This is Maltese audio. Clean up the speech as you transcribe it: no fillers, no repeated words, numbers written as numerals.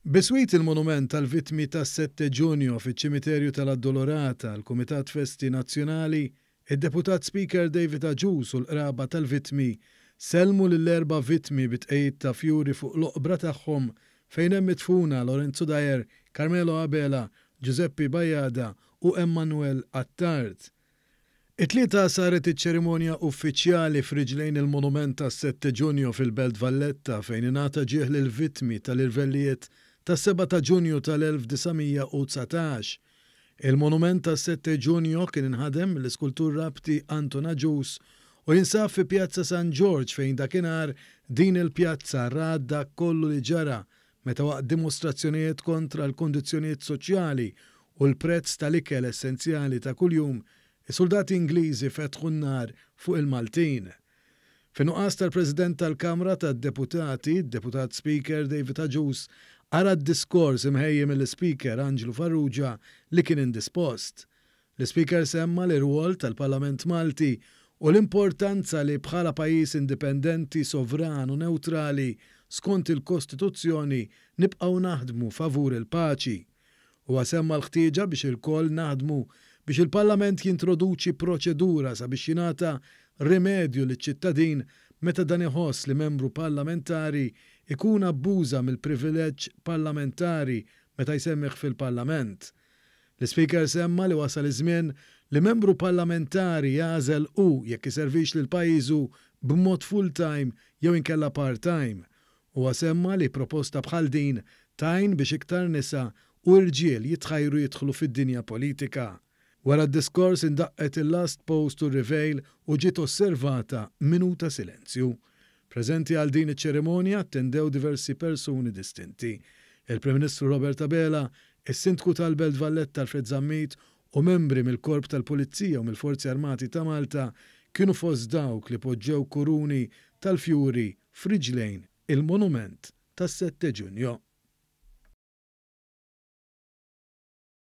Biswit il-monument tal-vittmi tas-Sette Giugno fiċ-Ċimiterju tal-Addolorata, l-Kumitat Festi Nazzjonali, id-Deputat Speaker David Agius u l-qraba tal-vittmi sellmu lill-erba' vittmi bi tqegħid ta' fjuri fuq l-oqbra tagħhom fejn hemm midfuna Lorenzo Dyer, Carmelo Abela, Giuseppe Bajada u Emmanuel Attard. It-Tlieta saret iċ-ċerimonja uffiċjali f'riġlejn il-monument tas-Sette Ġunju fil-Belt Valletta fejn ingħata ġieħ lill-vittmi tal-irvellijiet tas-sebgħa ta' Ġunju tal-1919. Il-monument tas-Sette Ġunju kien inħadem mill-iskultur Rabti Anton Agius u jinsab fi Pjazza San Ġorġ fejn dakinhar din il-pjazza rat dak kollu li ġara meta waqt dimostrazzjonijiet kontra l-kundizzjonijiet soċjali u l-prezz tal-ikel essenzjali ta' kuljum, is-suldati Ingliżi fetħu n-nar fuq il-Maltin. Fin-nuqqas tal-President tal-Kamra tad-Deputati, id-Deputat Speaker David Agius qara d-diskors imħejji mill-Ispeaker Anġlu Farrugia li kien indispost. L-Ispeaker semma l-irwol tal-Parlament Malti u l-importanza li bħala pajjiż indipendenti, sovran u newtrali skont il-Kostituzzjoni nibqgħu naħdmu favur il-paċi. Huwa semma l-ħtieġa biex ilkoll naħdmu biex il-Parlament jintroduċi proċedura sabiex jingħata rimedju liċ-ċittadin meta dan iħoss li membru parlamentari jkun abbuża mill-privileġġ parlamentari meta jsemmih fil-Parlament. L-Ispeaker semma li wasal iż-żmien li membru parlamentari jagħżel hu jekk iservix lil pajjiżu b'mod full-time jew inkella part-time. Huwa semma li proposta bħal din tgħin biex iktar nisa u irġiel jitħajru jidħlu fid-dinja politika. Wara d-diskors indaqqet il-Last Post u r-Reveil u ġiet osservata minuta silenzju. Preżenti għal din iċ-ċerimonja attendew diversi persuni distinti. Il-Prim Ministru Robert Abela, is-Sindku tal-Belt Valletta Alfred Zammit u membri mill-Korp tal-Pulizija u mill-Forzi Armati ta' Malta kienu fost dawk li poġġew kuruni tal-fjuri f'riġlejn il-monument tas-Sette Ġunju.